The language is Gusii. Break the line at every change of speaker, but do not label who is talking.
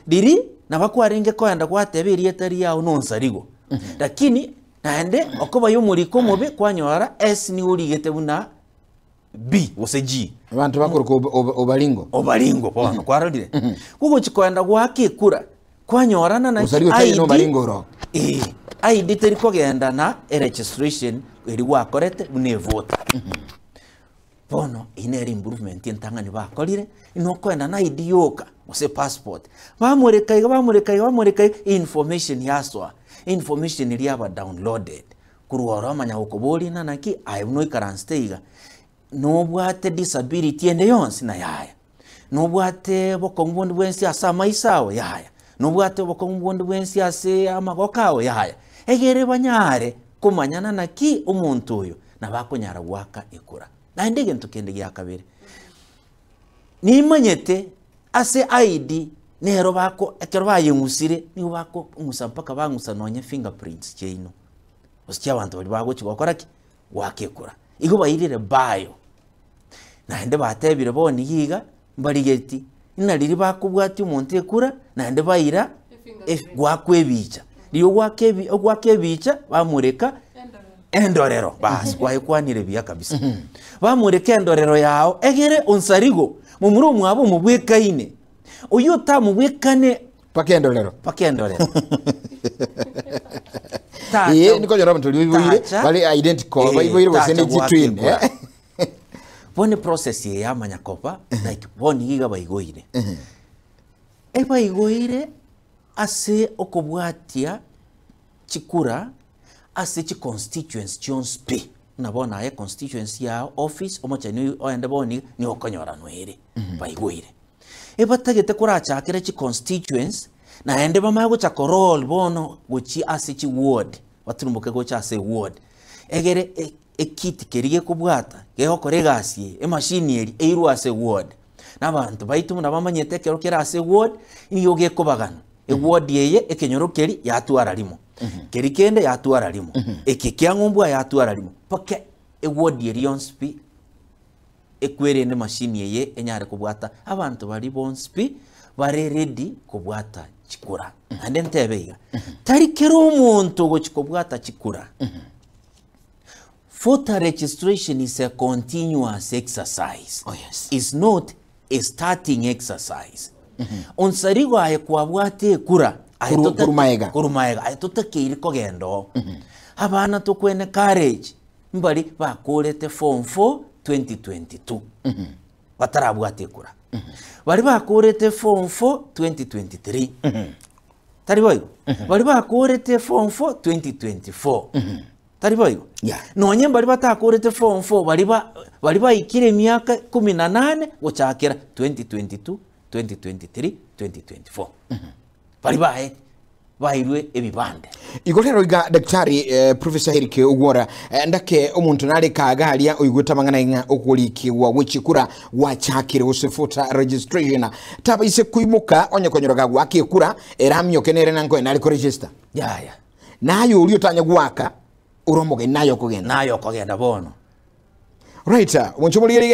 Riria nabo kwarenge koenda gwateba erieta riao nonsarigo, lakini naende okoba ya omoriko omobe kwanyora S nigo origete buna B gose G.
Abanto bakoroka ob- ob- obaringo.
Obaringo bono kwarorire. Kogochi koenda goaka ekura kwanyorana naki
Osarigo taiyo nobaringo oro.
Eh, ID teri kogenda na eregistration eri gwakorete buna evoter. Bono eyio nere improvement entang'ani bakorire, nokoenda na ID yoka gose passport, bamoreka iga bamoreka iga bamoreka iga, information yasoa, information eria yaba downloaded. Korwa oro omanya gokoboria ng'a naki aye buna oikaransete iga, nobwate disability ende yonsi na yaya, nobwate bokong'u bonde bwensi ase amaiso ao yaya, nobwate obokong'u bonde bwensi ase amagoko ao yaya, egere banyare komanyana naki omonto oyo nabo akonyara goaka ekura. Naende egento kende gia kabere, nimanyete ase ID nero bako ekero bayeng'usire nigo bakong'usa mpaka bang'usa nonye fingerprints chiaino, gose chia abanto baria bagochi gokora ki? Goaka ekura. Igo bairire bayo, naende batebire bono iga iga, mbarigetie, ng'a riria bakobwatia omonto ekura, naende baira goakwa ebicha. Riria ogoaka ebi ogoaka ebicha, bamoreka endorero baas gwayekwanire buya kabisa. Bamoreka endorero yao, egere onsarigo, momura omwabo omobwekaine, oyio otamobwekane
Mpaka endorero.
mpaka endorero.
Ee, nikonyora abanto baria baiboire,
Tacha.
bare identical,
Eh,
baiboire gose
tacha
ne
goaka
chitwin,
ekura.
eh.
Bono eprocess eye yamanya koba like bono iga baigoire. Ebaigoire ase okobwatia chikura ase chiconstituency chionsi pi, buna bono aye econstituency yao office omochenu oyio oende bono iga nigo okonyoranwa ere, baigoire. Ebatagete korachakere chiconstituency naende bamanye gocha koroll bono gochia ase chiward, baturumboke gocha ase eward, egere e- ekiti keria gekobwata gegokora egasi eye, emashini eria eirwe ase eward. Na abanto baito buna bamanyete ekero kere ase eward, nigo gekobaganwa, eward eye ekenyoro keria yatwara rimo, keria kende yatwara rimo, eke kia ng'umbu aya yatwara rimo, mpaka eward eria yonsi pi ekwerende emashini eye enyare kobwata abanto baria bonsi pi bare ready kobwata chikura. Naende ntebe iga, tari kera omonto ogochi kobwata chikura. Voter registration is a continuous exercise.
Oh, yes.
Is not a starting exercise. Onsarigo aye kwabwate ekura aye
Koru-
totake-
koru maega.
koru maega aye totakeiri kogenda oo. Abana tokwene courage mbari bakorete form 4 2022 batarabwata ekura. Bari bakorete form 4 2023 tari boigo? Bari bakorete form 4 2024 Tari boigo?
Yeah.
Nonye mbaria batakorete form 4 baria ba baria baikire emiaka kumi na nane gochakera 2022, 2023, 2024. Baria baye bairwe ebibande.
Igo rero iga daktari eh, professor Eric Ogwora eh, ndake omonto nare kaga aria oigwete amang'ana ng'a okorikigwa gwe chikura gwachakire gose voter registration tabaise koimoka onye konyora gagwaka ekura eramioke nere nankoe nare koregister
Yaya.
Naye oria otanye goaka ore omogeni naye okogenda.
Naye okogenda bono.
Right, omonche omorigereria.